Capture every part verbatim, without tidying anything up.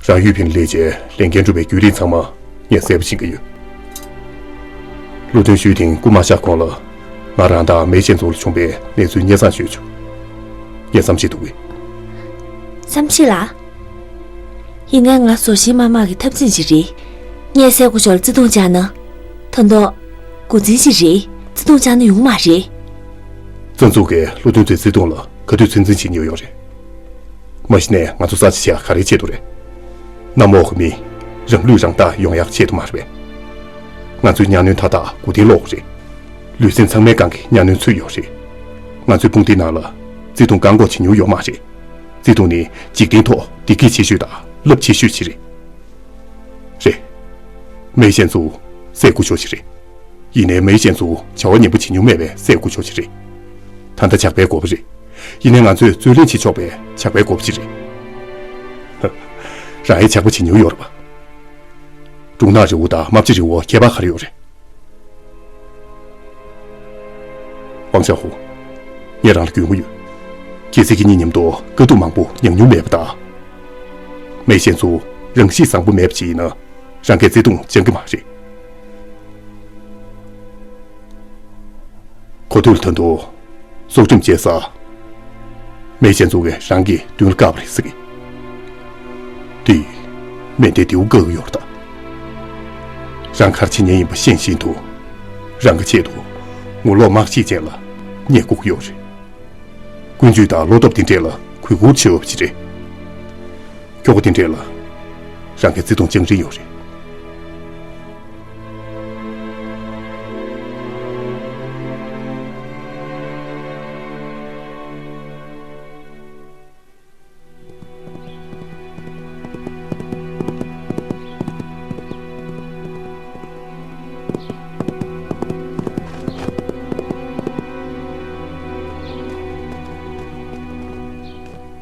རང་ཡུལ་ཕིན་ལས་བྱས་ལས་འགན་སྒྲུབ་པའི་བརྒྱུད་རིམ་ཚང་མ་ངས་གསལ་པོ་ཤེས་ཀྱི་ཡོད། བློ་མཐུན་ཞུས་ཐིང་སྐུ་མ་གཤེགས་གོང་ལ་ང་རང་དང་མེ་ཤན་ཙུའུ་ལ་བྱུང་བའི་གནས་ཚུལ་སྙན་སེང་ཞུས་བྱུང་། ངས་བསམ་ཤེས་འདུག་གས། བསམ་ཤེས་ལགས། ཡིན་ནའི་ང་བཟོ་ཞིང་དམག་དམངས་ཀྱི་འཐབ་འཛིང་ཞིག་རེད། ངས་སྲས་སྐུ་ཞབས་ལ་བརྩི་མཐོང་བཅངས་ན། ད་དུང་། འགོ་འཛིན་ཞིག་རེད། བརྩི་མཐོང་བཅངས་ན་ཡོང་མ་རེད། བཙོན་འཛུལ་མཁན་བློ་མཐུན་ཚོའི་བརྩི་མཐོང་ལ་ག་དུས་ཚོད་འཛིན་བྱེད་མྱོང་ཡོད་རེད། མ་གཞི་ནས་ང་ཚོ་ས་ཆ་བཞག་ག་རེའི་ཆེད་དུ་རེད། གནམ་འོག་གི་མི་རང་ལུས་རང་བདག་ཡོང་ཡག་ཆེད་དུ་མ་རེད་པས། ང་ཚོའི་གཉའ་གནོན་མཐའ་དག་མགོ་རྟིང་སློག་དགོས་རེད། ལུས་སེམས་ཚང་མའི་སྒང་གི་གཉའ་གནོན་ཚུད་ཡོད་རེད། ང་ཚོའི་དཔུང་སྡེའི་ནང་ལ་བརྩི་མཐོང་བཀག་འགོག་བྱེད་མྱོང་ཡོད་མ་རེད། བརྩི་མཐོང་ནི་འཇིག་རྟེན་ཐོག་བདེ་སྐྱིད་ཆེ་ཤོས་དང་རླབས་ཆེ་ཤོས་ཅིག་རེད། རེད། མེ་ཤན་ཙུའུ་སྲས་སྐུ་ཞབས་ཞིག་རེད། ཡིན་ནའི་མེ་ཤན་ཙུའུ་བྱ་བ་ངན་པ་བྱེད་མྱོང་མེད་པའི་སྲས་སྐུ་ཞབས་ཞིག་རེད། ད་ལྟ་ཇག་པའི་འགོ་པ་རེད། ཡིན་ནའི་ང་ཚོས་རྩོད་ལེན་བྱེད་ཆོག་པའི་ཇག་པའི་འགོ་པ་ཅིག་རེད། རང་ཡང་ཇག་པ་བྱེད་མྱོང་ཡོད་རེད་པ། སྒྲུང་ནག་རི་བོ་དང་རྨ་བྱ་རི་བོ་ཁྱད་པར་ག་རེ་ཡོད་རེད། ཝང་ཞའོ་ཧུ། ངས་རང་ལ་རྒྱུས་མངའ་ཡོད། གལ་སྲིད་ཁྱེད་གཉིས་མཉམ་དུ་དཀའ་སྡུག་མང་པོ་མྱངས་མྱོང་མེད་པ་དང་། མེ་ཤན་ཙུའུ་རང་གཤིས་བཟང་པོ་མེད་པ་ཅིག་ཡིན་ན། རང་གིས་བརྩེ་དུང་བཅང་གི་མ་རེད། གོ་ཐོས་ལ་ད་དུང་སྲོག་ཁྲིམས་བཅད་ས། མེ་ཤན་ཙུའུ་གིས་རང་གི་མདུན་ལ་བཀག་པ་རེད་ཟེར་གི། དེས་མེ་མདའི་མདེའུ་བཀག་གི་ཡོད་རེད་ད། རང་ག་རེ་བྱེད་མཁན་ཡིན་པ་ཤེས་བཞིན་དུ། རང་གི་ཆེད་དུ་ངོ་ལོག་དམག་གཅིག་ཅན་ལ་བསྙད་བཀུར་གྱི་ཡོད་རེད། ཀུན་སྤྱོད་དང་བློ་སྟོབས་དེ་འདྲས་ལ་གུས་བཀུར་བྱེད་འོས་པ་ཅིག་རེད། ཁྱོ་ག་དེ་འདྲས་ལ་རང་གིས་བརྩེ་དུང་བཅང་རིན་ཡོད་རེད།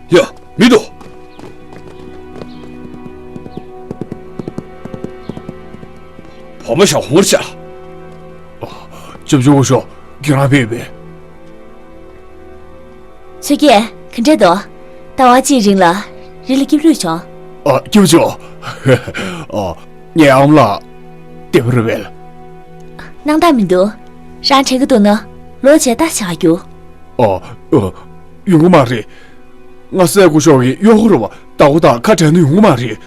ཡ། མི་འདུག་བུ་མོ་ཞའོ་ཧུང་ལ་བཤད་ལ། ཅབ་ཅོ་བོ་ཤོ། ཁྱེད་རང་ཕེབས་པས། ཆོས་རྒྱལ། ག་འདྲས་འདུག་ཟླ་བ་གཅིག་རིང་ལ་རི་ལ་སྐྱིབས་ལུས་བྱུང་། ཨ། སྐྱིབས་བྱུང་། ཨ། ངའི་ཨ་མ་ལགས་བདེ་པོ་རེད་པས། སྣང་དག་མི་འདུག་རང་དྲན་གྱི་འདུག་ན། ལོག་བྱས་ད་བྱ་རྒྱུ། ཨ། ཨ། ཡོང་གི་མ་རེད། ང་སྲས་སྐུ་ཞབས་ཀྱི་གཡོག་པོ་རེད་པ། ད་གོ་ད་ཁ་བྲལ་ན་ཡོང་གི་མ་རེད།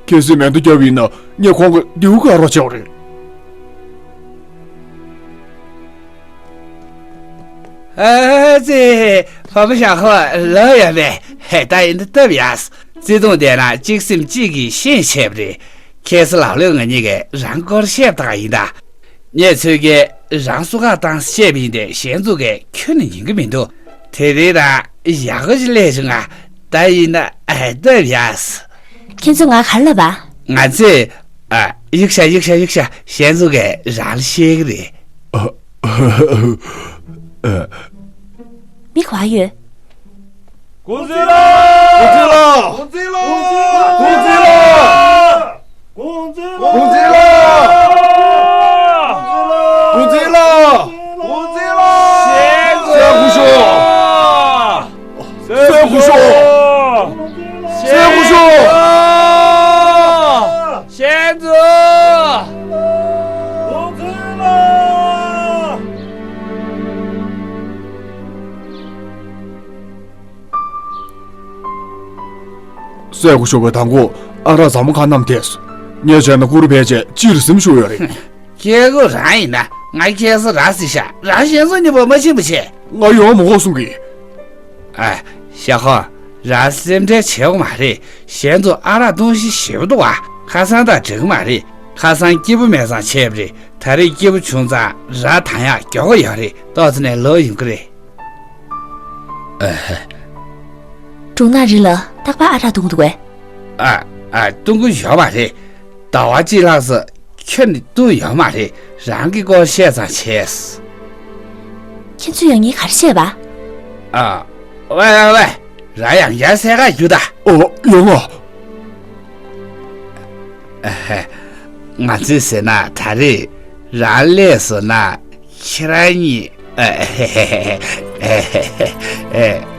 གལ་སྲིད་མེ་མདའ་བརྒྱབ་པ་ཡིན་ན་ངས་ཁོང་གི་མདེའུ་བཀག་རོགས་བྱེད་པ་རེད། ཨ་ཙི། བུ་མོ་ཞའོ་ཧུང་ལོག་ཡོད་པས། ཧེ། ད་ཡིན་ད་སྟབས་ཡག་བརྩེ་དུང་ལྡན་ན་གཅིག་སེམས་གཅིག་གིས་ཤེས་བྱས་པ་རེད། ཁྱེད་ཚོ་ལ་ལོས་ང་གཉིས་ཀྱིས་རང་སྐོར་བཤད་པ་ཡིན་ད། ངས་ཆོས་རྒྱལ་རང་སུ་ཁ་བཏང་བཤད་པ་ཡིན་ཏེ་ཞན་ཙུའུ་གིས་ཁྱོན་ནས་ཉན་གི་མི་འདུག་དེ་རིང་རང་ཡག་པོ་ཞིག་སླེབས་བྱུང་ང་། ད་ཡིན་ན་ཨ་སྟབས་ཡག་ཁྱེད་ཚོ་ང་ག་རེ་ལབ་པ། ང་ཚོས། ཨ། གཡུག་ཤ་གཡུག་ཤ་གཡུག་ཤ། ཞན་ཙུའུ་གིས་རང་ལ་བཤད་གི་རེད། ཨ། ཨ། མི་ག་པར་ཡོད། གུང་ཚིགས་ལགས། གུང་ཚིགས་ལགས། གུང་ཚིགས་ལགས། གུང་ཚིགས་ལགས། གུང་ཚིགས་ལགས། གུང་ཚིགས་ལགས། གུང་ཚིགས་ལགས། གུང་ཚིགས་ལགས། ཞན་ཙུའུ། སྲས་སྐུ་ཞབས། སྲས་སྐུ་ཞབས། སྲས་སྐུ་ཞབས། ཞན་ཙུའུ། སྲས་སྐུ་ཞབས་ཀྱིས་དང་པོ་ཨ་རག་བཟང་པོ་ཁ་བསྣམས་ཐལ་སོང་། ངས་བྱས་ན་ཀུ་རུ་ཕལ་ཆེར་སྤྱིར་སེམས་ཤོར་ཡོད་རེད། སྐྱེ་དགུ་རང་ཡིན་ན་ང་ཁྱེད་ཚོ་ར་ཟེར་ཤག་རང་ཞན་ཙུའུ་གཉིས་པོ་མ་ཕྱིན་པ་བྱས། ང་ཡོང་མི་དགོས་གསུང་གི། ཨ། ཞའོ་ཧུང་། རང་སེམས་ཁྲལ་བྱེད་དགོས་མ་རེད། ཞན་ཙུའུ་ཨ་རག་འཐུང་གཞི་ཞེ་པོ་འདུག་བ། ཁ་སང་དང་འདྲ་གི་མ་རེད། ཁ་སང་སྐྱིད་པོ་མེད་ཙང་བྱས་པ་རེད། ད་རེས་སྐྱིད་པོ་བྱུང་ཙང་ར་དང་ཡག་མགྱོགས་པོ་ཡོང་རེད། ཏོག་ཙམ་ནས་ལོག་ཡོང་གི་རེད། ཨ་ཧ། སྒྲུང་ནག་རི་ལ་རྟག་པར་ཨ་རག་འཐུང་གི་འདུག་གས། ཨ། ཨ། འཐུང་གི་ཡོད་མ་རེད། ཟླ་བ་གཅིག་ལྷག་ཙམ་ཁྱོན་ནས་འཐུང་ཡོད་མ་རེད། རང་གི་སྐོར་བཤད་ཙང་བྱས། ཁྱེད་ཚོས་ཡང་སྙིང་ག་རེ་བཤད་པ། ཨ། ཝེ་ཝེ་ཝེ། རང་ཡང་བསྐྱར་གསལ་ཁ་རྒྱུགས་དང་། ཨོ། ཡོང་ང་། ཨ་ཧ། ང་ཚོས་ཟེར་ན་ད་རེས་རང་སླེབས་སོང་ན་ཁྱེད་རང་གཉིས། ཨ་ཧ་ཧ་ཧ། ཨ་ཧ་ཧ་ཧ།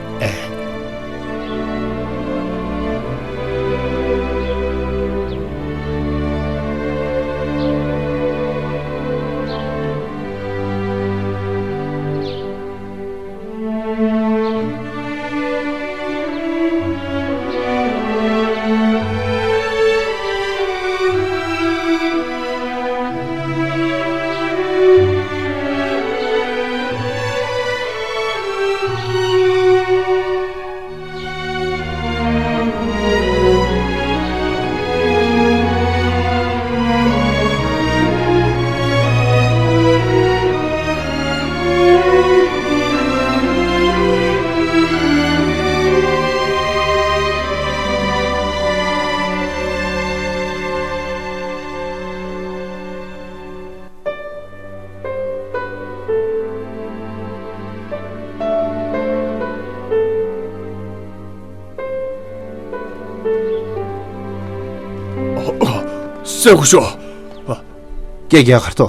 སེ་གོ་ཤོ། སྐད་རྒྱག་གར་ཐོ།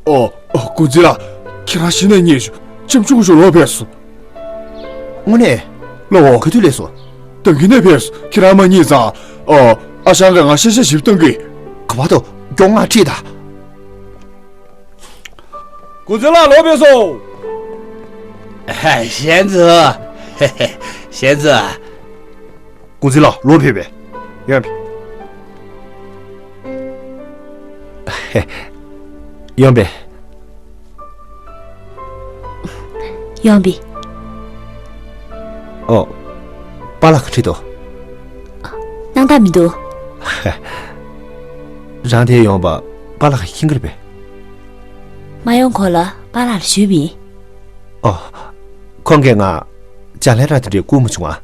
ཨོ། ཨོ། ཀུན་གཟིགས་ལགས། ཁྱེད་རང་གཞི་ནས་རྙེད་བྱུང་། ལྕམ་ཆུང་ཤོ་ལོག་ཕེབས་སོང་། དངོས་གནས། ལགས་འོ། ག་དུས་སླེབས་སོང་། ད་གིན་ནས་ཕེབས་སོང་། ཁྱེད་རང་མ་རྙེད་ཙང་། ཨོ། ཨ་ཞང་གིས་ང་ཤ་ཤ་ཞིབ་བཏང་གི། ག་པར་འདུག་མགྱོགས་ང་ཁྲིད་དང་། ཀུན་གཟིགས་ལགས་ལོག་ཕེབས་སོང་། ཞན་ཙི། ཞན་ཙི། ཀུན་གཟིགས་ལགས་ལོག་ཕེབས་པས། ཡོང་པས། ཡོང་པས། ཡོང་པས། ཨོ། པཱ་ལགས་ཁྲིད་དོ། སྣང་དག་མི་འདུག་རང་དེ་ཡོང་པ་པཱ་ལགས་ཤེས་ཀྱི་རེད་པས། མ་ཡོང་གོང་ལ་པཱ་ལགས་ལ་ཞུས་པ་ཡིན། ཨོ། ཁོང་གིས་ང་ལྗགས་ལན་རག་དེ་འདྲའི་བསྐུར་མ་བྱུང་ང་།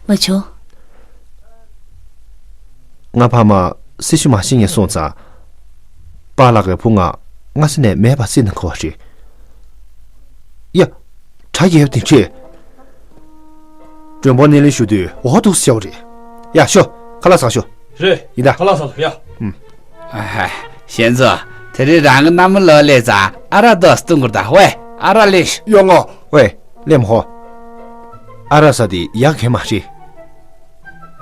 མ་བྱུང་། ང་ཕ་མ་སྲི་ཞུ་མ་བྱེད་ངེས་སོང་ཙང་། པཱ་ལགས་ཀྱི་བུ་ང་སྔ་ས་ནས་མེད་པ་སྲིད་ན་གོ་བ་རེད། ཡ། གྲ་རྒྱས་པ་དེ་འདྲས། མགྲོན་པོ་སྣེ་ལེན་ཞུ་དུས་འོ་འདུག་སེ་བྱ་བ་རེད། ཡ་ཤོག་ཁ་ལག་ཟ་ཤོག་རེད། ཡིན་ད། ཁ་ལག་ཟ་ལ་ཡ། ཨུམ། ཨ་ཧ། ཞན་ཙི། དེ་རིང་རང་གི་མནའ་མ་ལོག་སླེབས་ཙང་ཨ་རག་ཏོག་ཙམ་བཏུང་དགོས་རེད་ད། ཝེ། ཨ་རག་ལེན་ཤོག་ཡོང་ངོ་། ཝེ། ལེན་མི་ཤོག་ཨ་རག་ཟ་དེ་ཡག་གི་མ་རེད།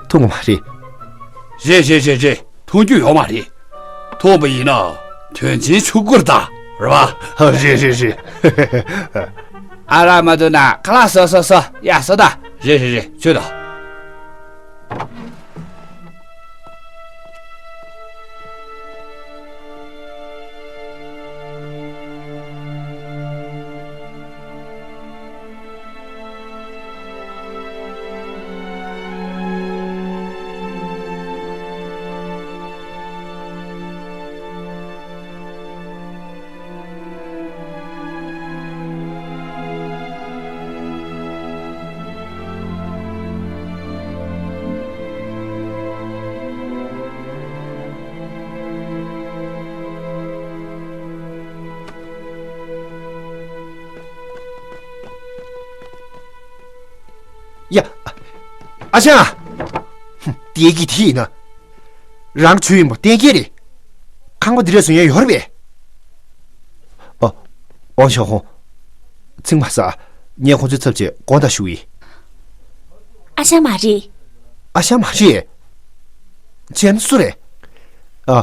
འཐུང་གི་མ་རེད། རེད་རེད་རེད་རེད། འཐུང་རྒྱུ་ཡོད་མ་རེད། འཐུང་བ་ཡིན་ན་དོན་ཆེན་ཆགས་ཀྱི་རེད་ད། རེད་པ། རེད་རེད་རེད། ཨ་རག་མ་འཐུང་ན་ཁ་ལག་ཟ་ཟ་ཟ། ཡ་ཟ་ད། རེད་རེད་རེད། ཚུར་ལོག་ཡ། ཨ་ཅག་ཧུམ། བལྟས་ཀྱི་དེ་ཡིན་ན། རང་ཚོ་ཡིན་པ་གཏན་འཁེལ་རེད། ཁང་པ་འདི་འདྲ་བཟོ་མཁན་ཡོད་རེད་པས། ཨ། ཝང་ཞའོ་ཧུང་། ཚིག་མ་ཟ། ངས་ཁོང་ཚོའི་ཚབ་བྱས་དགོངས་དག་ཞུ་ཡིན། ཨ་ཞང་མ་རེད། ཨ་ཞང་མ་རེད། གཞན་སུ་རེད། ཨ།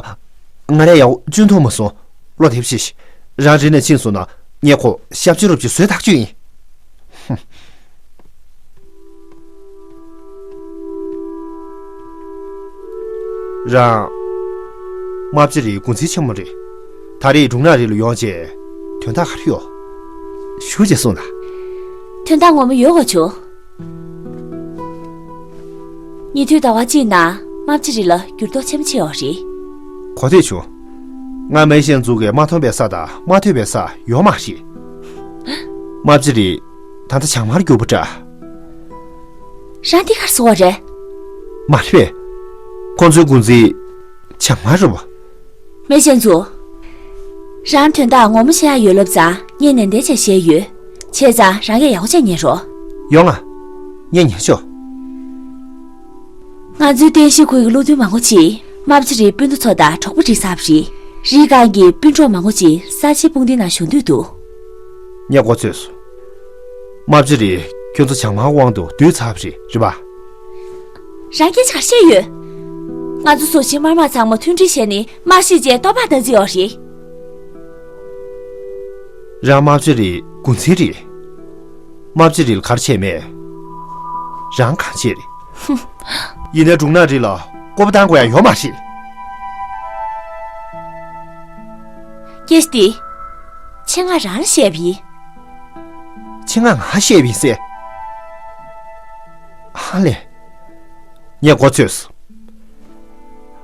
ང་རས་ཡག་པོ་ཅུང་མཐོང་མ་སོང་། བློ་བདེ་པོ་བྱེད་ཤིག་རང་རེ་ནས་ཕྱིན་སོང་ན་ངས་ཁོ་ཞབས་ཕྱི་རོབ་ཅིག་བཟོས་ཐག་གཅོད་ཡིན། ཧུམ། རང་། རྨ་བྱ་རིའི་འགོ་འཛིན་ཆེན་མོ་རེད། ད་རེས་འབྲུག་ནག་རི་ལ་ཡོང་རྗེས་དོན་དག་ག་རེ་ཡོད། ཞུ་རྗེས་གསུངས་དང་། དོན་དག་ངོ་མ་ཡོད་གོ་ཆུ། ཉེ་དུས་ཟླ་བ་གཅིག་ནང་རྨ་བྱ་རི་ལ་འགྱུར་ལྡོག་ཆེན་པོ་ཕྱིན་ཡོད་རེད། གོ་ཐོས་བྱུང་། ང་མེ་ཤན་ཛུ་གིས་མ་མཐོང་པའི་ས་དང་མ་ཐོས་པའི་ས་ཡོད་མ་རེད། རྨ་བྱ་རི། ད་ལྟ་བྱང་མར་གྱུར་པ་འདྲ། རང་འདི་གར་སོང་བ་རེད། མ་རེད་པས། ཁོང་ཚོའི་འགོ་འཛིན་བྱང་མར་རེད་པ། མེ་ཤན་ཛུ། རང་དོན་དག་ངོ་མ་བཤད་ཡ་ཡོད་ལབ་ཙང་ངས་ནན་ཏན་བྱས་བཤད་ཡོད། བྱས་ཙང་རང་གིས་ཡག་པོ་བྱས་ཉན་རོགས། ཡོང་ང་། ངས་ཉན་ཆོག་ང་ཚོའི་རྟེན་གཞིའི་ཁུལ་གྱི་བློ་མཐུན་མང་པོ་ཅིག་རྨ་བྱ་རིའི་སྤུན་ཟླ་ཚོ་དང་གྲོགས་པོ་སྒྲིག་ཚར་བ་རེད། རིའི་སྒང་གི་སྤུན་གྲོགས་མང་པོ་ཅིག་ས་ཆའི་དཔུང་སྡེའི་ནང་ཞུགས་འདོད་འདུག་ངས་གོ་ཚོད་སོང་། རྨ་བྱ་རི། ཁྱོད་ཚོ་བྱང་མར་དབང་དུ་བསྡུས་ཚར་བ་རེད། རེད་པ། རང་སྐད་ཆ་ག་བཤད་ཡོད། ང་ཚོ་ཟོ་ཆེན་དམར་དམག་ཚང་མ་མཐུན་སྒྲིལ་བྱས་ནས་དམག་བཤིག་བྱས་ལྟོ་ཕག་བཏང་རྩིས་ཡོད་རེད། རང་རྨ་བྱ་རིའི་འགོ་འཛིན་རེད། རྨ་བྱ་རི་ལ་ག་རེ་བྱས་མེད། རང་གང་བྱས་རེད། ཧུམ། ཡིན་ནའི་འབྲུག་ནག་རི་ལ་བསྐོར་པ་བཏང་དགོས་ཡ་ཡོད་མ་རེད། སྐད་ཆ་འདི། ཆེད་མངགས་རང་ལ་བཤད་པ་ཡིན། ཆེད་མངགས་ང་བཤད་པ་ཡིན་ཟེར། ཧ་ལས། ངས་གོ་ཚོད་སོང་།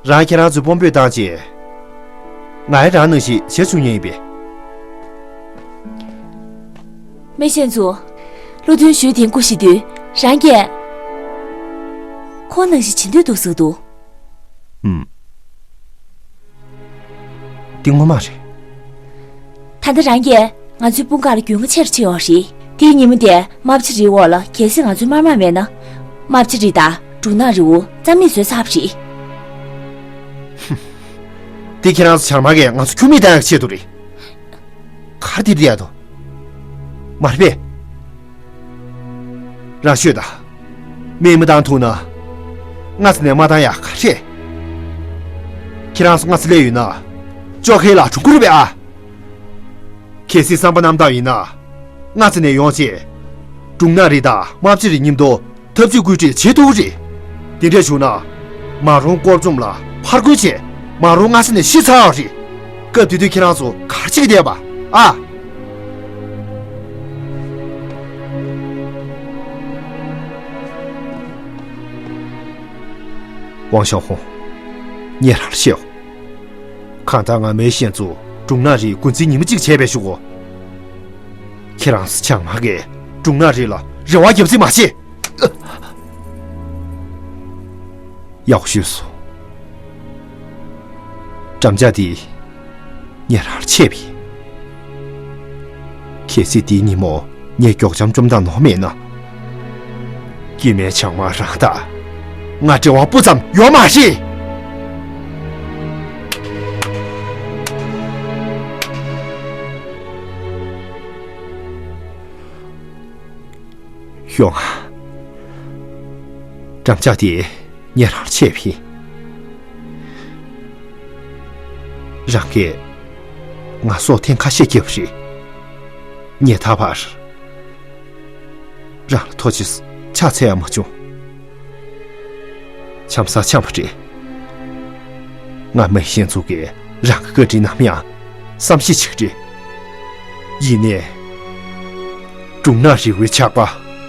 རང་ཁྱེད་རང་ཚོའི་དཔོན་པོས་བཏང་རྗེས། ང་ཡང་རང་ནང་བཞིན་བྱེད་བཅུག་མཁན་ཡིན་པས། མེ་ཤན་ཛུ། བློ་མཐུན་ཞུས་ཐེངས་སྐུ་གཞིས་དུས་རང་གིས། ཁོང་ནང་བཞིན་བྱེད་འདོད་འདུག་ཟེར་འདུག་ཨུམ། འདི་ངོ་མ་རེད། ད་ལྟ་རང་གིས་ང་ཚོའི་དཔུང་ཁག་ལ་རྒྱུས་མངའ་ཆེ་རུ་ཕྱིན་ཡོད་རེད། དེའི་ཉིན་མོ་དེར་རྨ་བྱ་རིའི་འོག་ལ་གལ་སྲིད་ང་ཚོའི་དམར་དམག་མེད་ན། རྨ་བྱ་རི་དང་འབྲུ་ནག་རི་བོ་རྩ་མེད་བཟོས་ཚར་བ་རེད། འདི་ཁྱེད་རང་ཚོ་བྱང་མ་གིས་ང་ཚོ་ཁྱུར་མིད་བཏང་ཡག་ཆེད་དུ་རེད། ག་རེ་དེབ་བསྡད་ཡག་འདུག་མ་རེད་པས། རང་ཤོད་དང་། མིག་མ་བཏང་ཐུབ་ན། སྔ་ས་ནས་མ་བཏང་ཡག་ག་རེད། ཁྱེད་རང་ཚོ་སྔ་ས་སླེབས་ཡོད་ན། ཅོག་ཁའི་ལ་གྲུ་གུ་རུ་བས་ཨ། གལ་སྲིད་བསམ་པ་རྣམ་དག་ཡིན་ན། སྔ་ས་ནས་ཡོང་བྱས། འབྲུ་ནག་རི་དང་རྨ་བྱ་རི་མཉམ་དུ་འཐབ་ཇུས་བཀོད་སྒྲིག་བྱེད་ཐུབ་ཀྱི་རེད། དེ་འདྲ་བྱུང་ན། མ་རུང་སྐོར་བཅོམ་ལ་ཕར་རྒོལ་བྱས། མ་རུང་སྔ་ས་ནས་ཤི་ཚར་བ་རེད། སྐབས་དེ་དུས་ཁྱེད་རང་ཚོ་ག་རེ་བྱེད་ཀྱི་བསྡད་པ་ཨ། ཝང་ཞའོ་ཧུང་། ངས་རང་ལ་བཤད་འོ། གང་ལྟར་ང་མེ་ཤན་ཙུ་འབྲུ་ནག་རིའི་འགོ་འཛིན་ཉི་མ་གཅིག་བྱས་པའི་གཞུག་གུ། ཁྱེད་རང་ཚོ་བྱང་མ་གིས་འབྲུ་ནག་རི་ལ་རེ་བ་རྒྱབ་རྩིས་མ་བྱེད། ཡག་པོ་ཞུས་སོང་། འགྲམ་ལྕག་འདི་ངས་རང་ལ་ཆད་པ་ཡིན། གལ་སྲིད་འདིའི་ཉིན་མོ་ངས་མགྱོགས་བྱམས་བཅོམ་ཐབས་ནོར་མེད་ན། སྐྱེ་དམན་བྱང་མ་རང་དང་ང་འབྲེལ་བ་སྤུ་ཙམ་ཡོད་མ་རེད། ཡོང་ང་། འགྲམ་ལྕག་དེ་ངས་རང་ལ་ཆད་པ་ཡིན། རང་གིས་ང་སྲོག་ཐེངས་ཁ་ཤས་བསྐྱབས་པ་རེད། ངས་ད་བར་རང་ལ་ཐུགས་རྗེ་ཆེ་ཟེར་ཡག་མ་བྱུང་། འཆམ་ས་འཆམ་པ་རེད། ང་མེ་ཤན་ཙུ་གིས་རང་གི་བཀའ་དྲིན་ནམ་ཡང་བསམ་ཤེས་བྱེད་ཀྱི་རེད། ཡིན་ནའི། འབྲུ་ནག་རི་བོའི་ཇག་པ་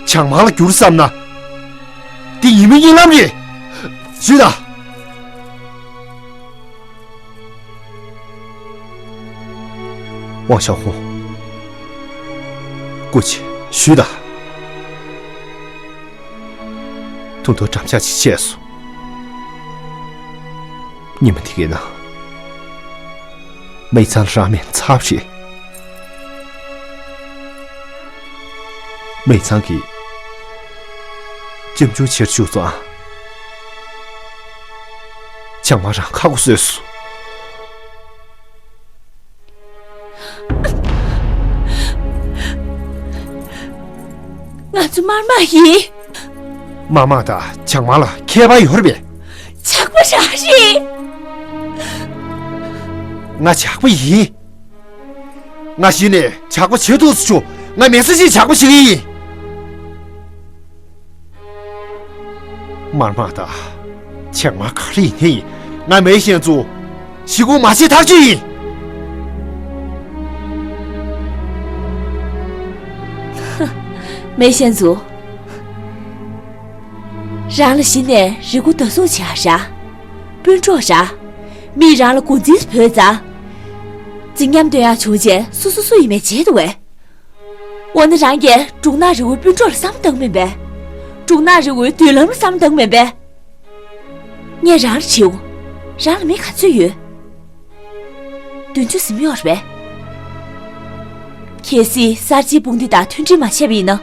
བྱང་མ་ལ་འགྱུར་བསམ་ན། འདི་ཉི་མའི་གཉིད་ལམ་རེད། ཞུས་དང་། ཝང་ཞའོ་ཧུང་། སྐུ་མཁྱེན་ཞུས་དང་། ཐུང་ཐུང་འགྲམ་ལྕག་ཅིག་བྱས་སོང་། ཉི་མ་དེ་གའི་ནང་། མིག་ཚང་ལ་རང་མེད་ཚར་བ་རེད། མིག་ཚང་གིས་ལྕམ་ཆུང་ཕྱིར་བཅུག་ཙང་། བྱང་མ་རང་ཁ་སྒོ་བཟོས་སོང་། ང་ཚོ་དམར་དམག་ཡིན། དམར་དམག་དང་བྱང་མ་ལ་ཁྱད་པར་ཡོད་རེད་པས། ཇག་པ་རང་རེད། ང་ཇག་པ་ཡིན། ང་གཞི་ནས་ཇག་པ་བྱེད་ཐུབ་སུ་ཆུག་ང་མི་ཚེ་གཅིག་ཇག་པ་བྱེད་ཀྱི་ཡིན། དམར་དམག་དང་བྱང་མ་ག་རེ་ཡིན་ནའི་ང་མེ་ཤན་ཙུ་ཞི་རྒོལ་མ་བྱེད་ཐག་ཆོད་ཡིན། མེ་ཤན་ཙུ། རང་ལ་གཞི་ནས་རེ་སྐུལ་བརྡ་གསུང་བྱེད་ཡག་རག་སྤུན་གྲོགས་རག་མིས་རང་ལ་འགོ་འཛིན་བོས་ཙང་། རྩིས་ཉམས་སྟོན་ཡག་བྱུང་རྗེས་སོ་སོ་སུ་ཡིན་མིན་བརྗེད་འདུག་པས། འོ་ན་རང་གིས་འབྲུག་ནག་རི་བོའི་སྤུན་གྲོགས་ལ་བསམ་བློ་བཏང་མིན་པས། འབྲུག་ནག་རི་བོའི་མདུན་ལམ་ལ་བསམ་བློ་བཏང་མིན་པས། ངས་རང་ལ་དྲིའོ། རང་ལ་མི་ག་ཚོད་ཡོད། བདུན་ཅུ་ཟིན་ཡོད་རེད་པས། གལ་སྲིད་གསར་བརྗེའི་དཔུང་སྡེ་དང་མཐུན་སྒྲིལ་མ་བྱས་པ་ཡིན་ན།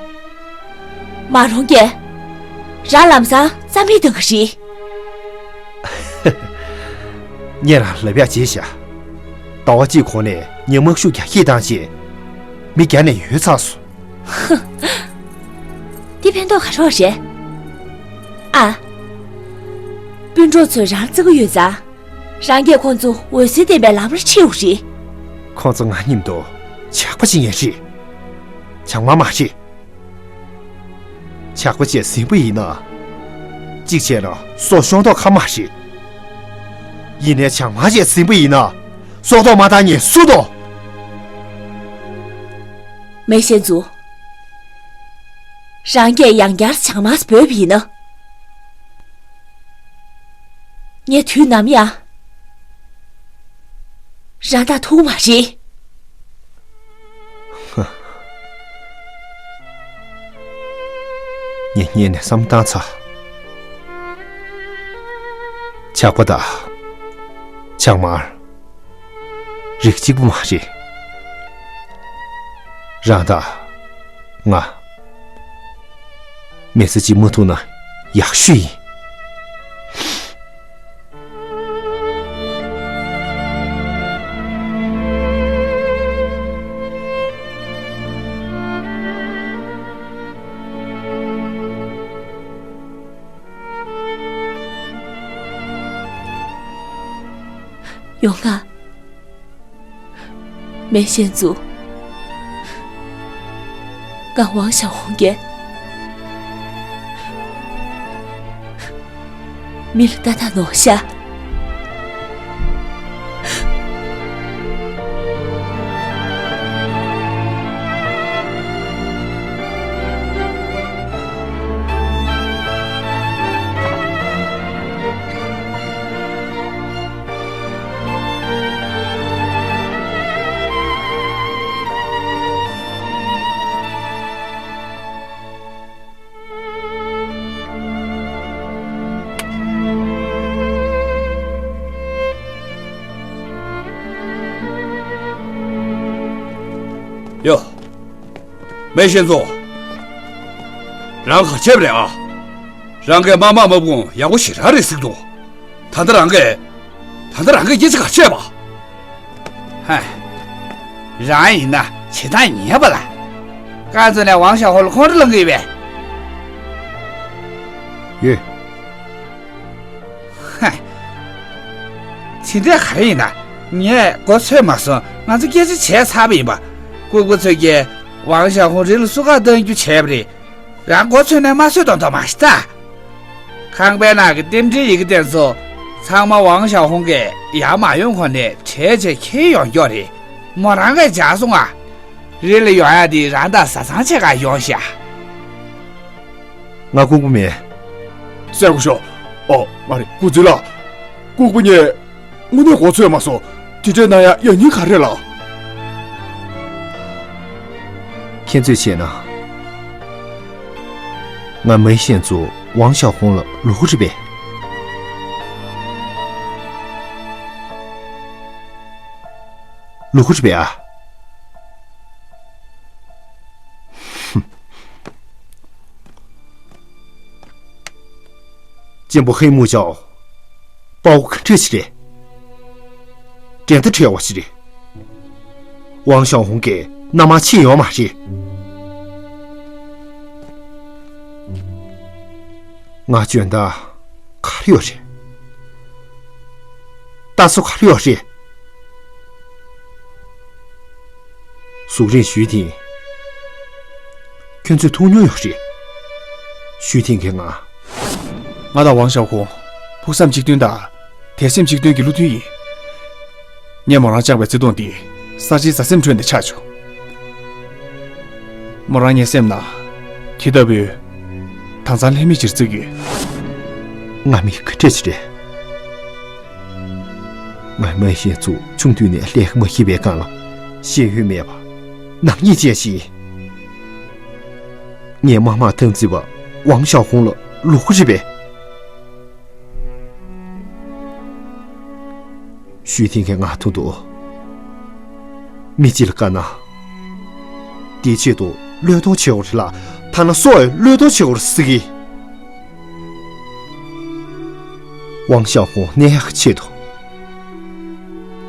མ་རུང་གས། རང་ལམ་སང་རྩ་མེད་གཏོང་གི་རེད། ངས་རང་ལབ་ཡག་བརྗེད་བཞག་ཟླ་བ་གཅིག་གོང་ནས་ངས་དམག་ཤུགས་རྒྱ་སྐྱེད་བཏང་རྗེས། མི་བརྒྱ་ནས་ཡོལ་ཚར་སོང་། འདི་ཕན་ཐོགས་ག་རེ་རེད། ཨ། སྤུན་གྲོགས་ཚོས་རང་བརྩི་གི་ཡོད་ཙང་། རང་གིས་ཁོང་ཚོ་འོད་ཟེར་ལྡན་པའི་ལམ་ལ་ཁྲིད་དགོས་རེད། ཁོང་ཚོ་ང་མཉམ་དུ་ཇག་པ་བྱེད་མཁན་རེད། བྱང་མ་མ་རེད། ཇག་པ་བྱས་ཟིན་པ་ཡིན་ན། གཅིག་བྱས་ན་སྲོག་ཤོར་མདོག་ཁ་མ་རེད། ཡིན་ནའི་བྱང་མ་བྱས་ཟིན་པ་ཡིན་ན། སྲོག་ཐོག་མ་བཏང་མཁན་སུ་འདུག་མེ་ཤན་ཙུ། རང་གིས་ཡང་བསྐྱར་བྱང་མ་འབོད་པ་ཡིན་ན། ངས་དུས་ནམ་ཡང་རང་དང་ཐུག་མ་རེད། ངས་སྔོན་ནས་བསམ་བཏང་ཚར། ཇག་པ་དང་བྱང་མ་རིགས་གཅིག་པུ་མ་རེད། རང་དང་ང་མི་ཚེ་གཅིག་མ་ཐུག་ན། ཡག་ཤོས་ཡིན། ཡོང་ང་། མེ་ཤེན་ཙུ། ང་ཝང་ཞའོ་ཧུང་གིས་མི་ལ་ལྟ་ཐག་ནོར་ཤག། ཡོ། མེ་ཤེན་ཙུ། རང་ག་བྱས་པ་རེད་ཨ། རང་གི་མ་མ་མ་བུ་ཡག་པོ་ཞེ་དྲག་རེད་ཟེར་འདུག། ད་ལྟ་རང་གིས། ད་ལྟ་རང་གིས་སྐད་ཆ་ག་བཤད་པ། ཧ། རང་ཡིན་ན་བྱེད་སྟངས་ཉེས་པ་ལ། རྐང་བཙུགས་ནས་ཝང་ཞའོ་ཧུང་ལ་ཁོང་ཁྲོ་ལངས་གི་ཡོད་པས། ཡོད། ཧ། དེ་འདྲ་ག་རེ་ཡིན་ན། ངས་མགོ་ཚོས་མ་སོང་། ང་ཚོ་སྐད་ཆ་བྱས་ཚར་བ་ཡིན་པ། ལྐུགས་པ་ཚོས་ཀྱིས་ཝང་ཞའོ་ཧུང་རི་ལ་སུ་ཁ་བཏང་རྒྱུ་བྱས་པ་རེད། རང་མགོ་ཚོས་ནས་མ་ཚོས་མདོག་མདོག་མ་བྱེད་ད། ཁང་པའི་ནང་གི་རྟེན་འབྲེལ་ཡི་གེ་དེ་ཚོ་ཚང་མ་ཝང་ཞའོ་ཧུང་གིས་ཡར་མ་ཡོང་གོང་ནས་གྲལ་ཆེ་ཁྱེར་ཡོང་མགྱོགས་རེད། མོ་རང་གིས་འཇགས་སོང་ང་། རི་ལ་ཡོང་ཡ་དེ་རང་དང་བཟའ་ཚང་ཆེ་ག་ཡོང་ཤག། ང་ལྐུགས་པ་མེད། སེ་གོ་ཤོ། ཨོ་མ་རེད། སྐུ་ཚེ་ལགས། ལྐུགས་པ་ངས་དངོས་གནས་མགོ་ཚོས་མ་སོང་། དེ་འདྲས་གནང་ཡ་ཡ་ཉིན་ག་རེ་ལགས། ཁྱེད་ཚོས་བྱས་ན། ང་མེ་ཤེན་ཙུ་ཝང་ཞའོ་ཧུང་ལ་ལོག་གི་རེད་པས། ལོག་གི་རེད་པས་ཨ། གཅེན་པོ་ཧེ་མུ་ཅའོ། དཔའ་བོ་ག་འདྲ་ཞིག་རེད། འགྲན་ཟླ་བྲལ་བ་ཞིག་རེད། ཝང་ཞའོ་ཧུང་གིས་མནའ་མ་ཕྱིན་ཡོད་མ་རེད། ང་འཇོན་ཐང་ག་རེ་ཡོད་རེད། ལྟ་ཚོ་ག་རེ་ཡོད་རེད། གཟུགས་རིང་ཞུས་ཐིང་། ཁྱོད་ཚོས་མཐོང་མྱོང་ཡོད་རེད། ཞུས་ཐིང་གིས་ང་། ང་དང་ཝང་ཞའོ་ཧུང་ཕུགས་བསམ་གཅིག་མཐུན་དང་དད་སེམས་གཅིག་མཐུན་གྱི་བློ་མཐུན་ཡིན། ངས་མོ་རང་བཅངས་པའི་བརྩེ་དུང་འདི་གསར་བརྗེའི་མཛའ་སེམས་ཁྲོད་ནས་ཆགས་བྱུང་། མོ་རང་ངའི་སེམས་ནང་དེ་ལྟ་བུའི་དྭངས་གཙང་ལྷད་མེད་ཅིག་བརྩིགས་ཡོད། ང་མི་ག་འདྲ་ཞིག་རེད། ང་མེ་ཤེན་ཙུ་ཆུང་དུས་ནས་ལས་ཀ་མ་ཤེས་པའི་སྒང་ལ་ཤེས་ཡོན་མེད་པ། ནག་ཉེས་ཅན་ཞིག་ཡིན། ངའི་མ་མ་ཐང་རྩིས་པ་ཝང་ཞའོ་ཧུང་ལ་ལོག་གི་རེད་པས། ཞུས་ཐིང་གིས་ང་ཐུག་འདུག། མི་གཅིག་ལ་དཀའ་ན། དེའི་ཆེད་དུ་བློས་གཏོང་བྱེད་དགོས་རེད་ལ། ཐ་ན་སྲོག་ཡང་བློས་གཏོང་བྱེད་དགོས་རེད་ཟེར་གི། ཝང་ཞའོ་ཧུང་གནས་ཡག་གི་ཆེད་དུ།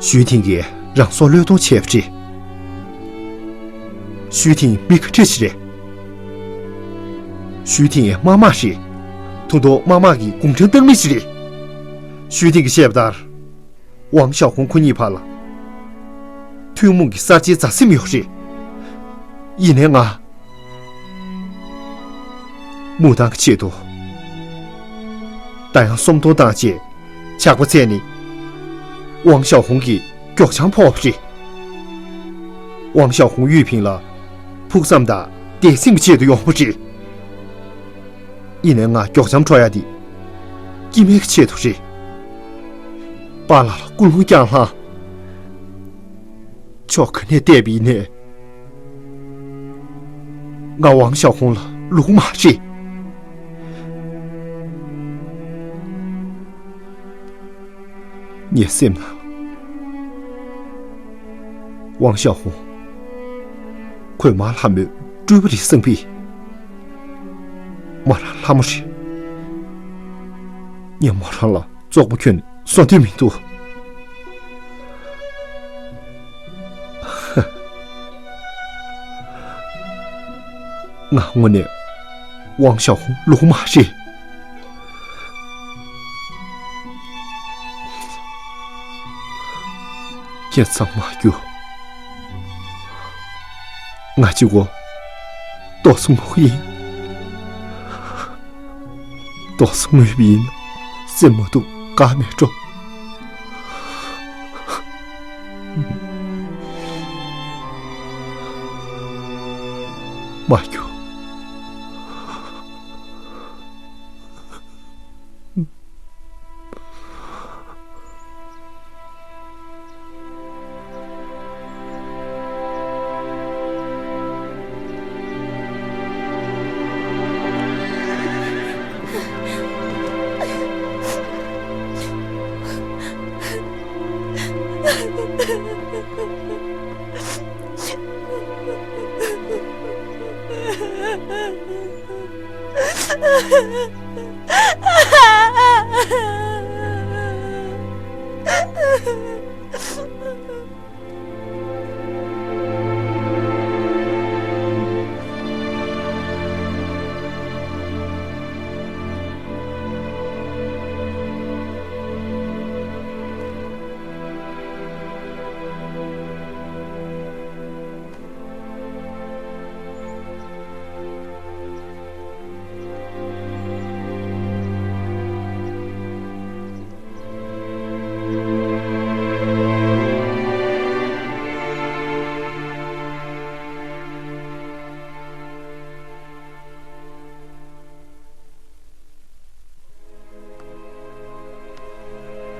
ཞུས་ཐིང་གིས་རང་སྲོག་བློས་གཏོང་བྱས་པ་རེད། ཞུས་ཐིང་མི་ག་འདྲ་ཞིག་རེད། ཞུས་ཐིང་མ་མ་རེད། ད་དུང་མ་མ་གི་དགུང་གྲངས་བཏང་མི་ཞིག་རེད། ཞུས་ཐིང་གིས་བཤད་པ་ལྟར། ཝང་ཞའོ་ཧུང་ཁོ་གཉིས་བར་ལ། ཐུན་མོང་གི་གསར་བརྗེའི་མཛའ་སེམས་ཡོད་རེད། ཡིན་ནའི་ང་། མུ་ཏང་གི་ཆེད་དུ། ད་ཡང་སུམ་སྟོང་བཏང་རྗེས་ཇག་པ་བཙལ་ནས། ཝང་ཞའོ་ཧུང་གི་མགྱོགས་བྱང་ཕོག་པ་རེད། ཝང་ཞའོ་ཧུང་ཡུས་ཕིང་ལ་ཕུགས་བསམ་དང་དད་སེམས་ཀྱི་ཆེད་དུ་ཡོང་བ་རེད། ཡིན་ནའི་ང་མགྱོགས་བྱང་འཕྲོག་ཡ་དེ་སྐྱེ་དམན་གྱི་ཆེད་དུ་རེད། པཱ་ལགས་ལ་ཀུན་སློང་བསྐྱངས་ལྷང་། ཕྱོགས་ག་ནས་བལྟས་པ་ཡིན་ནའི། ང་ཝང་ཞའོ་ཧུང་ལ་ལོག་མ་རེད། ངའི་སེམས་ནང་ལ། ཝང་ཞའོ་ཧུང་། ཁོས་མ་ལྷ་མོའི་སྤྲུལ་པ་རེད་བསམ་པས། མ་རང་ལྷ་མོ་རེད། ངས་མོ་རང་ལ་བཙོག་པ་ཁྱོན་ནས་བཟོ་འདོད་མི་འདུག་ང་དངོས་གནས་ཝང་ཞའོ་ཧུང་ལོག་མ་རེད། ཁྱེད་ཚང་མ་རྒྱུ། ང་གཅིག་པོ་ཏོག་ཙམ་ངུ་གི་ཡིན། ཏོག་ཙམ་ངུས་པ་ཡིན་ན་སེམས་མ་སྡུག་དཀའ་མེད་འགྲོ། མ་རྒྱུ།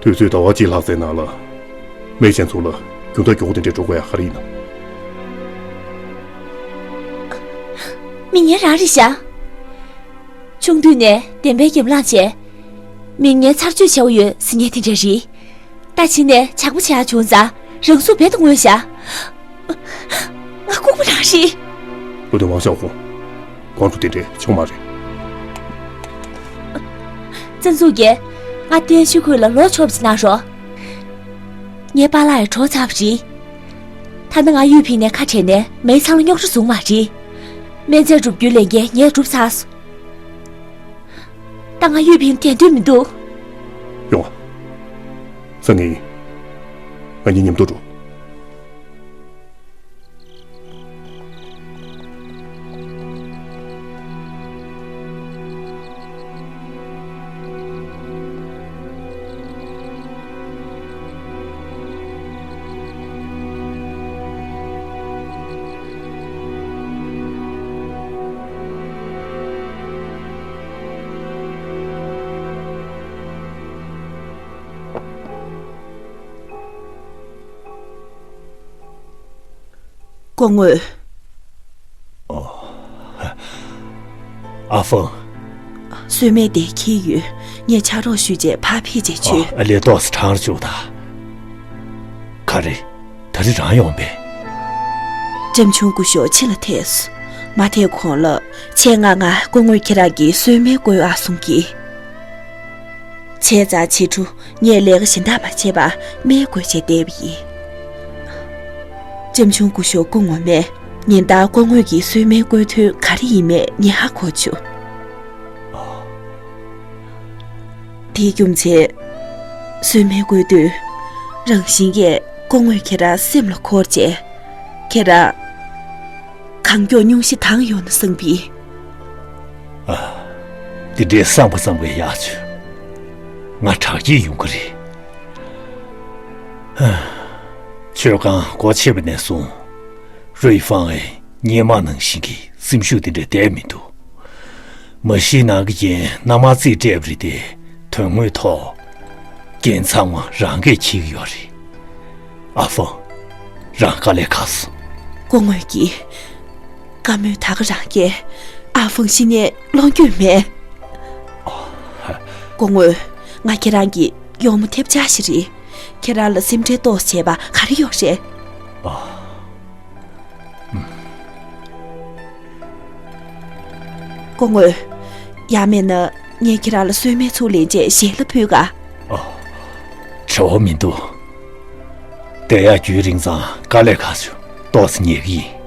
དུས་ཚོད་ཟླ་བ་གཅིག་ལྷག་ཙམ་ནང་ལ་མི་གཞན་ཚོ་ལ་རྒྱུ་འབྲས་མགྱོགས་པོ་དེ་འདྲ་འགྲོ་དགོས་ཡ་ག་རེ་ཡིན་ནམ། མི་ངན་རང་རེད་ཤག་ཆུང་དུས་ནས་བདེན་པའི་གྱེན་ལངས་བྱས། མི་ངན་ཚར་གཅོད་བྱེད་དགོས་ཡོད་ཟེར་མཁན་དེ་འདྲ་རེད། ད་ཕྱིན་ནས་ཇག་པ་བྱེད་ཡག་བྱུང་ཙང་རང་སྲོག་རྦད་དེ་བསྔོས་ཤག་ང་ལྐུགས་པ་རང་རེད། བློ་མཐུན་ཝང་ཞའོ་ཧུང་། ཁོང་ཚོ་དེ་འདྲས་བྱུང་མ་རེད། བཙན་ཚུགས་ཀྱིས་ང་བརྟན་བཞུགས་ཁུལ་ལ་ལོག་ཆོག་པ་ཅིག་གནང་རོགས། ངའི་པཱ་ལགས་ཡང་གྲོངས་ཚར་བ་རེད། ད་ནི་ང་གཡུ་ཕིང་ནས་ཁ་བྲལ་ནས་མེའི་ཚང་ལ་རྙོག་དྲ་བཟུང་མ་རེད། སྨན་རྫས་སྒྲུབ་རྒྱུའི་ལས་འགན་ངས་སྒྲུབ་ཚར་སོང་། ད་ང་གཡུ་ཕིང་དྲན་འདོད་མི་འདུག་ཡོང་ང་། སང་ཉིན་ང་གཉིས་མཉམ་དུ་འགྲོ། སྐུ་ངོ། ཨ་ཧྥང་། གསོལ་སྨན་དེ་འཁྱེར་ཡོད། ངས་ཕྱག་རོགས་ཞུས་རྗེས་ཕར་ཕེབས་བྱས་བྱོས། ཨ་ལས། ཏོག་ཙམ་གྲང་རུ་བཅུག་དང་། ག་རེ། ད་རེས་རང་ཡོང་པས། ལྕམ་ཆུང་སྐུ་ཞབས་ཕྱི་ལ་ཐད་སོང་། མ་ཐད་གོང་ལ་ཆེད་མངགས་ང་སྐུ་ངོ་ཁྱེད་རང་གི་གསོལ་སྨན་བསྐོལ་ཨ་གསུང་གི། བྱས་ཙང་ཕྱི་དྲོ་ངས་ལས་ཀ་གཞན་དག་མ་བྱས་པར་སྨན་བསྐོལ་བྱས་བསྡད་པ་ཡིན། ལྕམ་ཆུང་སྐུ་ཞབས་སྐུ་ངོ་མས་ཉིན་ལྟར་སྐུ་ངོ་གི་གསོལ་སྨན་བསྐོལ་དོན་ག་རེ་ཡིན་མེད་ངས་ཧ་གོ་བྱུང་། དེའི་རྒྱུ་མཚན། གསོལ་སྨན་བསྐོལ་དུས། རང་བཞིན་གྱིས་སྐུ་ངོ་ཁྱེད་རང་སེམས་ལ་འཁོར་བྱས། ཁྱེད་རང་། གང་མགྱོགས་སྙུང་གཞི་དྭངས་ཡོང་ན་བསམ་པས། ཨ། དེ་འདྲའི་བསམ་པ་བསམ་པའི་ཡག་བྱུང་། ང་དྲག་སྐྱེད་ཡོང་གི་རེད། ཨ། མཆོད་ཁང་སྒོ་ཕྱེ་བ་ནས་བཟུང་། རུའི་ཧྥང་ཨེ་སྔོན་མ་ནང་བཞིན་གྱི་སེམས་ཤུགས་དེ་འདྲ་བསྡད་མི་འདུག་མ་གཞི་ནང་གི་རྐྱེན་མནའ་མ་རྩིས་སྤྲད་པ་རེད་དེ། དོན་དངོས་ཐོག་འགན་ཚང་མ་རང་གིས་འཁྱེར་གྱི་ཡོད་རེད། ཨ་ཧྥང་། རང་དཀའ་ལས་ཁག་སོང་། སྐུ་ངོ་གིས། བཀའ་མོལ་ད་ག་རང་གིས། ཨ་ཧྥང་ཤི་ནས་བློ་འགྱོད་མེད། སྐུ་ངོ། ང་ཁྱེད་རང་གི་གཡོག་མོ་ཐེབས་ཆག་ཞིག་རེད། ཁྱེད་རང་ལ་སེམས་ཁྲལ་ཏོག་ཙམ་བྱས་པ་ག་རེ་ཡོད་རེད། སྐུ་ངོ། ཡང་མིན་ན། ངས་ཁྱེད་རང་ལ་གསོལ་སྨན་ཚུར་ལེན་རྗེས་ཞལ་ལག་ཕུལ་ག། ཨོ། བྲེལ་བ་མི་འདུག་དེ་ཡང་རྒྱུན་རིང་ཙང་དཀའ་ལས་ཁག་བྱུང་། ཏོག་ཙམ་ཉལ་གི་ཡིན།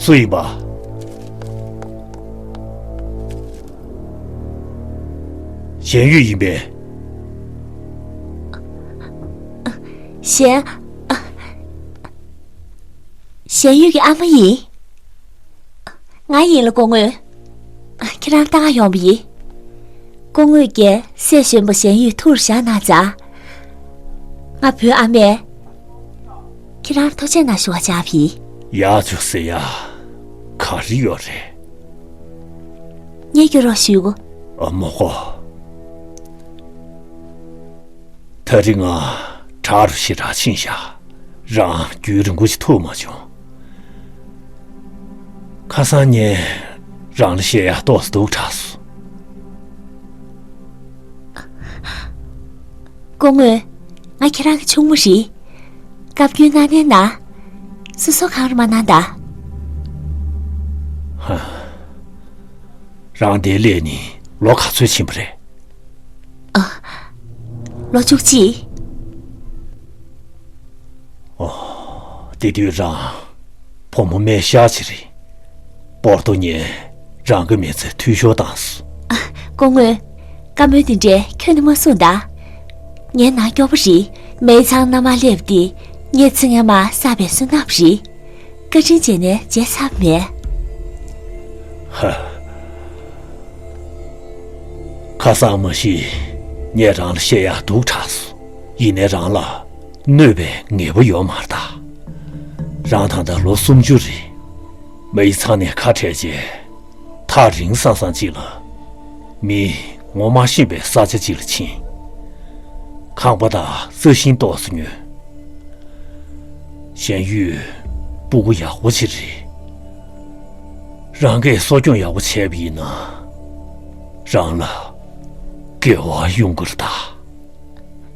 སུ་ཡིན་པ། གཞན་ཡུལ་ཡིན་པས། གཞན། གཞན་ཡུལ་གྱི་ཨ་མ་ཡིན། ང་ཡིན་ལ་སྐུ་ངོ། ཁྱེད་རང་ལྟ་ག་ཡོང་བ་ཡིན། སྐུ་ངོ་གིས་སྲས་གཞོན་པ་གཞན་ཡུལ་ཐུགས་བཞག་གནང་ཙང་། ང་བུའི་ཨ་མས་ཁྱེད་རང་ཐུགས་རྗེ་གནང་ཞུ་བ་བྱ་བ་ཡིན། ཡག་བྱུང་ཟེར་ཡ། ག་རེ་ཡོད་རེད། ངས་སྐྱོར་རོགས་ཞུ་གོ། ཨ་མ་ཧོ། ད་རིང་ང་བྲག་རུ་ཞེ་དྲག་ཕྱིན་བཞག་རང་རྒྱུན་རིང་པོ་ཞིག་ཐུག་མ་བྱུང་། ཁ་སང་ངས་རང་ལ་བཤད་ཡ་ཏོག་ཙམ་སྡུག་དྲགས་སོང་། སྐུ་ངོ། ང་ཁྱེད་རང་གི་ཆུང་མ་རེད། བཀའ་བཀྱོན་གནང་ནའི་གནང་། སོ་སོ་གང་རུ་མ་གནང་ད། ཧ། རང་འདིར་སླེབས་ནས་ལོ་ག་ཚོད་ཕྱིན་པ་རེད། ཨ། ལོ་བཅུ་གཅིག། ཨོ། དེ་དུས་རང་བུ་མོ་སྨན་ཤར་ཅིག་རེད། པོར་ཏོ་ཉིད་རང་གི་མི་ཚེ་འཐུས་ཤོར་བཏང་སོང་། ཨ། སྐུ་ངོ། བཀའ་མོལ་དེ་འདྲས་ཁྱོན་ནས་མ་གསུངས་ད། ངའི་ནང་སྐྱོ་པོ་རེད། མེ་ཚང་མནའ་མར་སླེབས་ཏེ་ངའི་ཚེ་སྔ་མ་བསགས་པའི་བསོད་ནམས་རེད། བཀའ་དྲིན་རྗེས་ནས་བརྗེད་ཚར་མེད། ཧ། ཁ་སང་མ་གཞི་ངས་རང་ལ་བཤད་ཡག་སྡུག་དྲགས་སོང་། ཡིན་ནའི་རང་ལ་གནོད་པའི་ངེས་པ་ཡོད་མ་རེད་ད། རང་ད་ལྟ་ལོ་སུམ་ཅུ་རེད། མི་ཡི་ཚང་ནས་ཁ་བྲལ་རྗེས། ཐག་རིང་སང་སང་ཅིག་ལ། མི་ངོ་མ་ཤེས་པའི་ས་ཆ་ཅིག་ལ་ཕྱིན། ཁང་པ་དང་རྩྭ་ཤིང་ཏོག་ཙམ་ཉོས། གཞན་ཡུལ་སྤུ་གུ་ཡག་པོ་ཅིག་རེད། རང་གིས་གསོ་སྐྱོང་ཡག་པོ་བྱས་པ་ཡིན་ན། རང་ལ་དགེ་བ་ཡོང་གི་རེད་ད།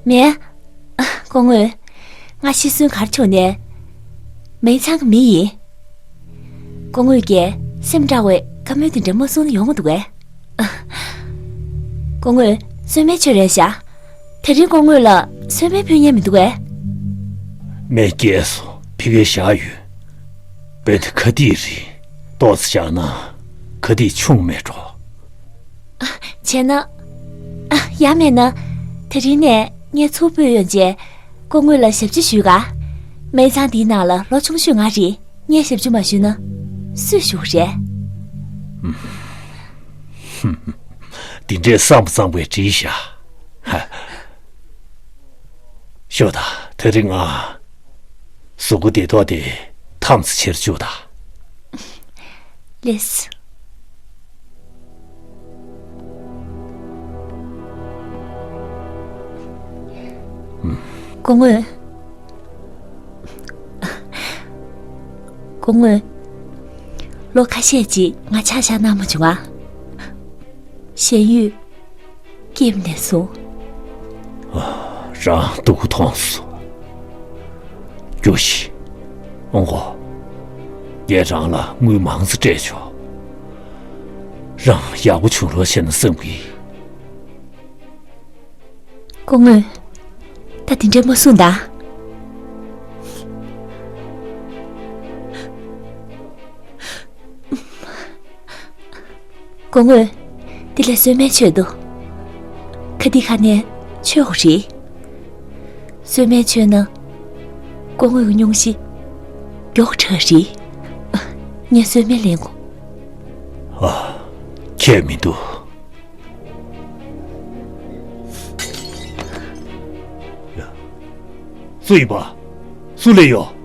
མེད། སྐུ་ངོ། ང་ཤི་གསོན་གར་བྱུང་ནས། མེ་ཚང་གི་མི་ཡིན། སྐུ་ངོ་གིས་སེམས་དྲག་པའི་བཀའ་མོལ་དེ་འདྲ་མ་གསུང་ན་ཡོང་གི་འདུག་གས། སྐུ་ངོ། གསོལ་སྨན་མཆོད་རན་ཤག་དེ་རིང་སྐུ་ངོ་ལ་གསོལ་སྨན་ཕུལ་མཁན་མི་འདུག་གས། སྨན་སྐྱེལ་སོང་། ཕ་གིར་བཞག་ཡོད། དཔེ་དེ་ཁ་ཏིག་རེད། ཏོག་ཙམ་བཞག་ན་ཁ་ཏིག་ཆུང་མེད་འགྲོ། བྱས་ན། ཡང་མེད་ན། དེ་རིང་ནས་ངས་ཚུར་སྤོས་ཡོང་རྗེས། སྐུ་ངོ་ལ་ཞབས་ཕྱི་ཞུས་ག་མེ་ཚང་འདིའི་ནང་ལ་ལོ་ཆུང་ཤོས་ང་རེད། ངས་ཞབས་ཕྱི་མ་ཞུས་ན། སུས་ཞུ་གི་རེད། འདི་འདྲས་བསམ་པ་བཟང་པོས་བྲིས་ཤག་ཧ། ཞོག་ད། དེ་རིང་ང་གཟུགས་པོ་བདེ་ཏོག་དེ་ཐམས་ཅད་ཕྱིར་བཅུག་ད། ལེགས། སྐུ་ངོ། སྐུ་ངོ། ལོ་ཁ་ཤས་ཅིག་ང་ཆ་བཞག་གནང་མ་བྱུང་ང་། གཞན་ཡུལ་སྐྱེས་པ་ནས་བཟུང་། ཨ། རང་སྡུག་གུ་མཐོང་སོང་། རྒྱུགས་ཤིག་ཨོང་ཀོ། ངས་རང་ལ་དངུལ་མང་ཙམ་སྤྲད་ཆོག་རང་ཡག་པོ་བྱུང་རོགས་བྱས་ན་བསམ་གི། སྐུ་ངོ། ད་དེ་འདྲས་མ་གསུངས་ད། སྐུ་ངོ། འདི་ལ་གསོལ་སྨན་མཆོད་དོ། ཁ་ཏིག་ཁ་ནས་མཆོད་དགོས་རེད། གསོལ་སྨན་མཆོད་ན། སྐུ་ངོ་གི་སྙུང་གཞི་མགྱོགས་དྲགས་རེད། ངས་གསོལ་སྨན་ལེན་དགོས། ཨ། ཁྱད་མི་འདུག། ཡ། སུ་ཡིན་པ། སུ་སླེབས་ཡོད།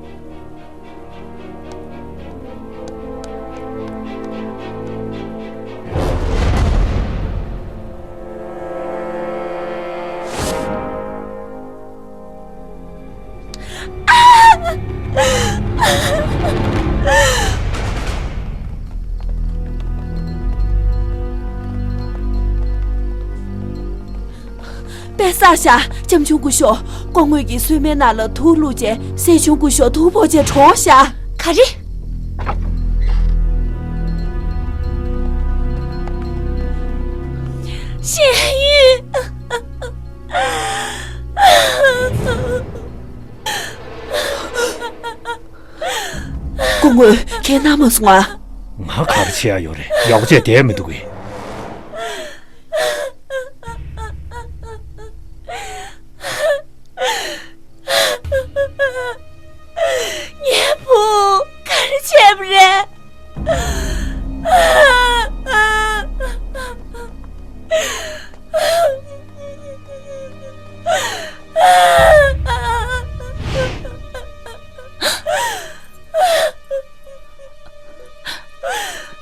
དཔེ་བསགས་ཤག། ལྕམ་ཆུང་སྐུ་ཞབས། སྐུ་ངོ་གིས་གསོལ་མའི་ནང་ལ་དུག་བླུགས་རྗེས་སྲས་ཆུང་སྐུ་ཞབས་དུག་ཕོག་རྗེས་གྲོངས་ཤག། ག་རེ། ཞན་ཡུས། སྐུ་ངོ། ཁྱེད་ན་མ་སོང་ཨ། ང་ག་རེ་བྱེད་ཡ་ཡོད་རེད། ཡག་པོ་བྱས་བསྡད་མི་འདུག་གས། ངའི་བུ་ག་རེ་བྱས་པ་རེད།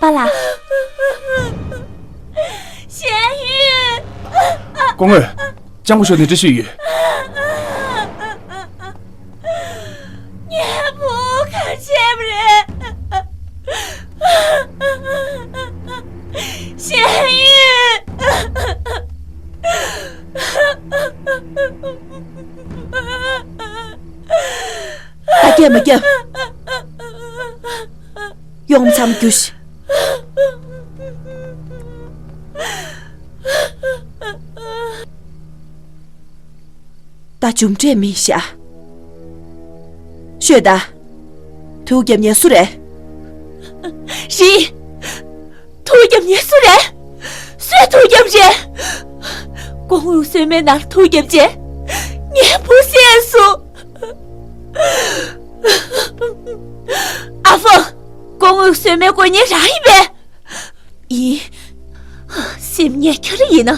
པཱ་ལགས། ཞན་ཡུས། སྐུ་ངོ། ལྕམ་སྐུ་ཞབས་ནས་འདྲི་ཞུས་ཡོད། ངའི་བུ་ག་བྱས་པ་རེད། ཞན་ཡུས། ད་སྐད་མ་རྒྱབ། ཡོང་མཚམས་རྒྱུགས་ཤིག། ད་འཇུ་འབྲས་མིན་ཤག། ཤོད་ད། དུག་རྒྱབ་མཁན་སུ་རེད། རེད། དུག་རྒྱབ་མཁན་སུ་རེད། སུས་དུག་རྒྱབ་རེད། སྐུ་ངོ་གསོལ་མའི་ནང་ལ་དུག་རྒྱབ་རྗེས་ངའི་བུ་བསད་སོང་། ཨ་ཧྥང་། སྐུ་ངོ་གསོལ་མའི་དཀོན་གཉེར་རང་ཡིན་པས། ཡིན། སེམས་ངན་ཁྱོད་རང་ཡིན་ན།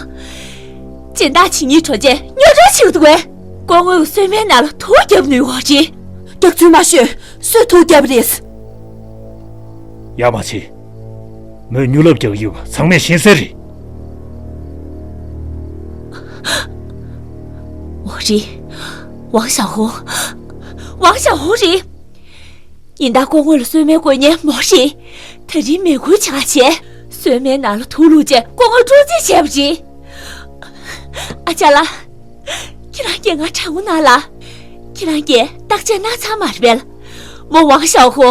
སྦྱིན་བདག་བྱེད་སྙིང་བྲོ་རྗེས་རྙོག་དྲ་བྱེད་ཀྱི་འདུག་གས། སྐུ་ངོ་གསོལ་མའི་ནང་ལ་དུག་རྒྱབ་ནུས་པ་རེད། སྐྱག་རྫུན་མ་ཤོད། སུས་དུག་རྒྱབ་རེད། ཡ་མ་བྱེད། མོས་མྱུར་ལབ་རྒྱག་ཡོད་པ་ཚང་མས་ཤེས་གསལ་རེད། འོ་རེད། ཝང་ཞའོ་ཧོ། ཝང་ཞའོ་ཧོ་རེད། ཉིན་ལྟར་སྐུ་ངོ་ལ་གསོལ་མའི་དཀོན་གཉེར་མོ་རེད། དེ་རིང་མི་དགོས་ཆ་བྱས། གསོལ་མའི་ནང་ལ་དུག་བླུགས་རྗེས་སྐུ་ངོ་བཀྲོངས་རྩིས་བྱས་པ་རེད། ཨ་ཅག་ལགས། ཁྱེད་རང་གིས་ང་དྲང་མོ་གནང་ལ། ཁྱེད་རང་གིས་བརྟག་དཔྱད་གནང་ཚར་མ་རེད་པས། མོ་ཝང་ཞའོ་ཧོ།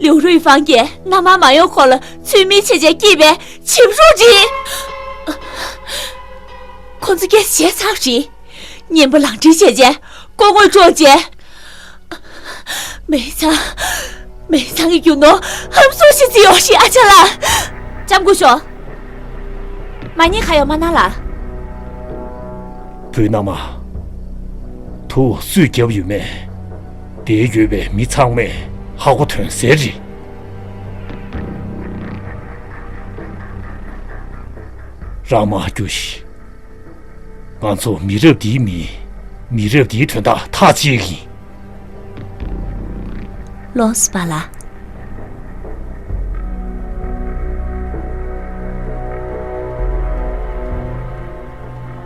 ལིའུ་རུའི་ཧྥང་གིས་མནའ་མར་མ་ཡོང་གོང་ལ་ཚུལ་མིན་བྱས་རྗེས་སྐྱེས་པའི་བྱིས་པ་རུ་རེད། ཁོ་ཚོ་སྐྱེས་བྱས་ཚར་རེད། གཉེན་པོ་ལག་འབྲེལ་བྱས་རྗེས་སྐུ་ངོ་བཀྲོངས་རྗེས། མེ་ཚང་། མེ་ཚང་གི་རྒྱུ་ནོར་ཧམ་བཟུང་བྱེད་རྩིས་ཡོད་རེད། ཨ་ཅག་ལགས། ལྕམ་སྐུ་ཞབས། མ་ཉེས་ཁ་ཡོད་མ་གནང་ལ། བུའི་མནའ་མ། དུག་སུས་བརྒྱབ་ཡོད་མེད། འདིར་ཡོད་པའི་མི་ཚང་མས་ཧ་གོ་དོན་གསལ་རེད། རང་མར་རྒྱུགས་ཤིག། ང་ཚོ་མི་རབས་འདིའི་མི། མི་རབས་འདིའི་དོན་དག་ཐག་བཅད་ཀྱི་ཡིན། ལོངས་སུ་པ་ལ།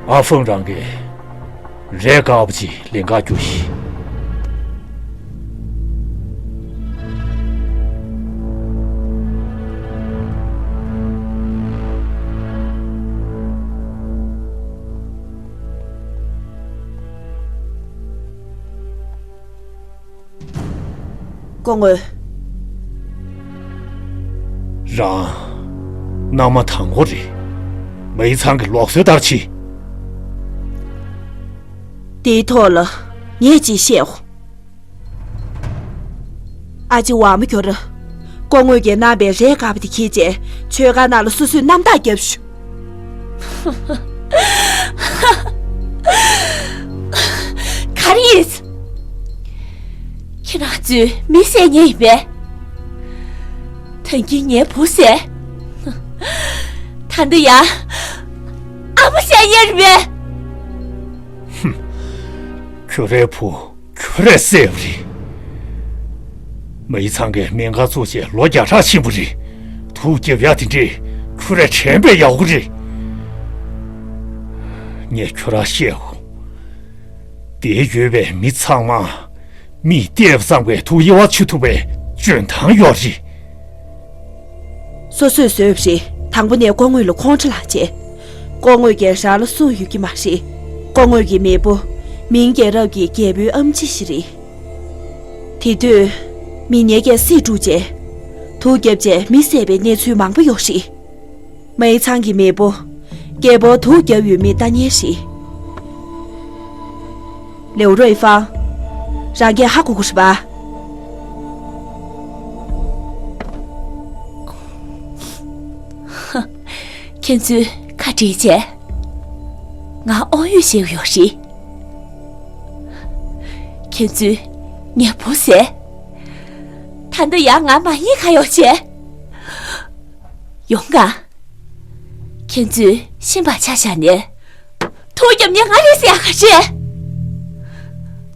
ཨ་ཧྥང་རང་གིས་རས་དཀར་པོ་ཅིག་ལེན་ག་རྒྱུགས་ཤིག། སྐུ་ངོ། རང་། མནའ་མ་དང་པོ་རེད། མེ་ཚང་གི་ལུགས་སྲོལ་ལྟར་གྱིས། དེའི་ཐོག་ལ་ངས་ཅིག་བཤད་འོ། ཨ་ཅེ་ཝ་མོ་ཁྱོད་ར། སྐུ་ངོ་གིས་གནང་པའི་རས་དཀར་པོ་དེ་འཁྱེར་རྗེས་མཆོད་ཁང་ནང་ལ་སོ་སོས་རྣམ་དག་བརྒྱབ་ཤོག། ག་རེ་ཡིན། ཁྱེད་རང་ཚོས་མི་བསད་མཁན་ཡིན་པས། ད་གིན་ངའི་བུ་བསད། ད་འདི་ཡང་ཨ་མ་བསད་ཡས་རེད་པས། ཁྱོད་རའི་བུ་ཁྱོད་རས་བསད་པ་རེད། མེའི་ཚང་གིས་སྨན་ཁང་བཙུགས་བྱས་ལོ་བརྒྱ་ཕྲག་ཕྱིན་པ་རེད། དུག་བརྒྱབ་ཡག་དེ་འདྲས་ཁྱོད་རས་དྲན་པས་ཡག་པོ་རེད། ངས་ཁྱོད་རང་བཤད་འོ། དེར་ཡོད་པའི་མི་ཚང་མ། མིས་བལྟས་པ་ཙམ་གྱིས་དུག་དབྱེ་བ་ཕྱེ་ཐུབ་པའི་འཇོན་ཐང་ཡོད་རེད། སོ་སོས་བཟོས་པ་རེད། དང་པོ་ནས་སྐུ་ངོ་ལ་ཁོང་ཁྲོ་ལངས་བྱས། སྐུ་ངོ་གིས་རང་ལ་སྲུང་ཡོད་ཀྱི་མ་རེད། སྐུ་ངོ་གི་མེས་པོ། མིང་རྒྱལ་རབས་ཀྱི་རྒྱལ་པོའི་ཨམ་ཆི་ཞིག་རེད། དེ་དུས། མི་ཉེས་ཀྱིས་སྲིད་དཀྲུགས་བྱས། དུག་བརྒྱབ་བྱས་མི་བསད་པའི་གནས་ཚུལ་མང་པོ་ཡོད་རེད། མེའི་ཚང་གི་མེས་པོ། རྒྱལ་པོ་དུག་བརྒྱབ་ཡོད་མེད་ལྟ་མཁན་རེད། ལེའུ་རུའི་ཧྥང་། རང་གིས་ཧ་གོ་གི་རེད་པ། ཁྱེད་ཚོས་ཁ་བྲལ་བྱས། ང་དབང་ཡོད་བཤད་ཡོད་རེད། ཁྱེད་ཚོས་ངའི་བུ་བསད། ད་འདི་ཡང་ང་མ་ཡིན་ག་ཡོད་བྱས། ཡོང་ག་ཁྱེད་ཚོས་ཤན་པ་ཆ་བཞག་ནས། དུག་བརྒྱབ་ནས་ང་རེད་ཟེར་ཡག་ག་རེད།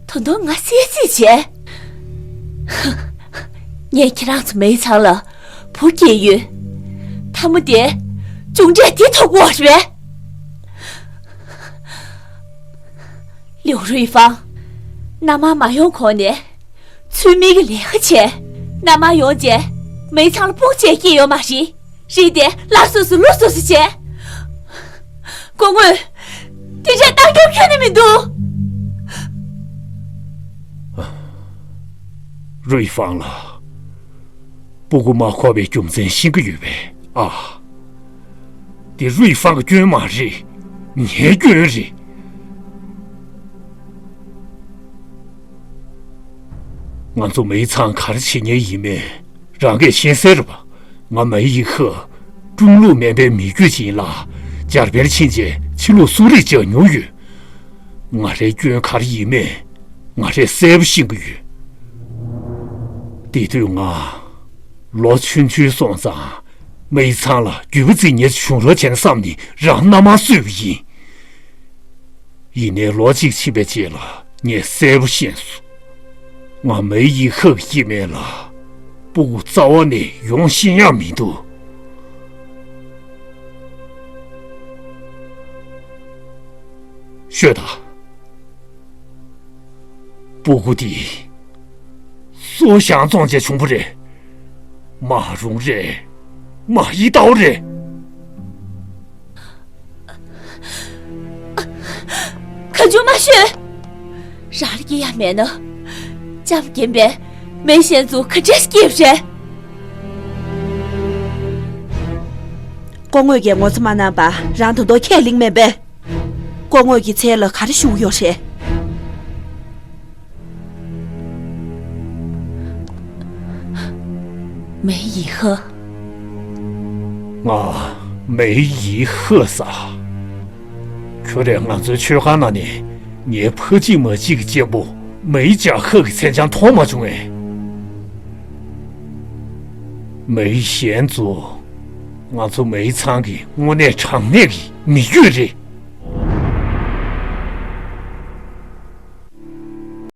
ད་དུང་ང་བསད་རྩིས་བྱས། ངས་ཁྱེད་རང་ཚོ་མེའི་ཚང་ལ་བུ་སྐྱེས་ཡོད། མཐའ་མ་དེ་མཇུག་འབྲས་དེ་ཐོབ་དགོས་རེད། ལིའུ་རུའི་ཧྥང་། མནའ་མ་མ་ཡོང་གོང་ནས། ཚུལ་མིན་གྱི་ལས་ཀ་བྱས། མནའ་མ་ཡོང་རྗེས། མེའི་ཚང་ལ་སྤུ་གུ་ཅིག་སྐྱེས་ཡོད་མ་རེད། རེད་དེ་སླར་གསོ་སུ་ལུག་གསོ་སུ་བྱས། སྐུ་ངོ། དེ་འདྲའི་གཏམ་རྒྱུད་ཁྱོན་ནས་མི་འདུག་རུའི་ཧྥང་ལགས། སྤུ་གུ་མ་འཁོར་བའི་རྒྱུ་མཚན་ཤེས་ཀྱི་ཡོད་པས་ཨ། དེ་རུའི་ཧྥང་གི་སྐྱོན་མ་རེད། ངའི་སྐྱོན་རེད། ང་ཚོ་མེའི་ཚང་ག་རེ་བྱེད་མཁན་ཡིན་མིན་རང་གིས་ཤེས་གསལ་རེད་པ། ང་མེའི་ཡི་ཧེ། ཀྲུང་ལུགས་སྨན་པའི་མི་རྒྱུད་ཅིག་ཡིན་ལ། འཇར་པན་ཕྱིན་རྗེས་ཕྱི་ལུགས་གསོ་རིག་སྦྱང་མྱོང་ཡོད། ང་རའི་སྐྱོན་ག་རེ་ཡིན་མིན་ང་རས་གསལ་པོ་ཤེས་ཀྱི་ཡོད། དེ་དུས་ང་ལོ་ཆུང་ཆུང་སོང་ཙང་། མེའི་ཚང་ལ་རྒྱུད་པ་བརྩི་མཁན་བྱུང་རོགས་བྱས་ན་བསམ་ནས་རང་མནའ་མ་གསོས་པ་ཡིན། ཡིན་ནའི་ལོ་གཅིག་ཕྱིན་པའི་རྗེས་ལ་ངས་གསལ་པོ་ཤེས་སོང་། ང་མེའི་ཡི་ཧེ་གི་སྐྱེ་དམན་ལ་སྤུ་གུ་རྩ་བ་ནས་ཡོང་ཤེས་ཡག་མི་འདུག་ཤོད་དང་། སྤུ་གུ་དེ་སུ་ཞང་བཙོང་བྱས་བྱུང་བ་རེད། མ་རུང་རེད། མ་ཡི་ཏའོ་རེད། གང་བྱུང་མ་ཤོད། རང་ལ་སྐྱེ་ཡག་མེད་ན། ལྕམ་རྒན་པས་མེ་གཞན་ཚོ་ག་འདྲས་སྐྱེས་པ་རེད། སྐུ་ངོ་གིས་ངོ་ཚ་མ་གནང་བ་རང་ད་དུང་ཁས་ལེན་མེད་པས། སྐུ་ངོ་གི་མཚན་ལ་ག་རེ་ཞུ་གི་ཡོད་རེད། མེའི་ཡི་ཧེ། ང་མེའི་ཡི་ཧེ་ཟེར། ཁྱོད་རས་ང་ཚོའི་མཆོད་ཁང་ནང་ནས་ངའི་ཕ་གཅིག་མ་གཅིག་གི་གཅེན་པོ་མེའི་ཅཱ་ཧེ་གི་མཚན་བྱང་མཐོང་མ་བྱུང་ངས། མེའི་གཞན་ཚོ། ང་ཚོ་མེའི་ཚང་གི་དངོས་གནས་དྲང་གནས་ཀྱི་མི་རྒྱུད་རེད།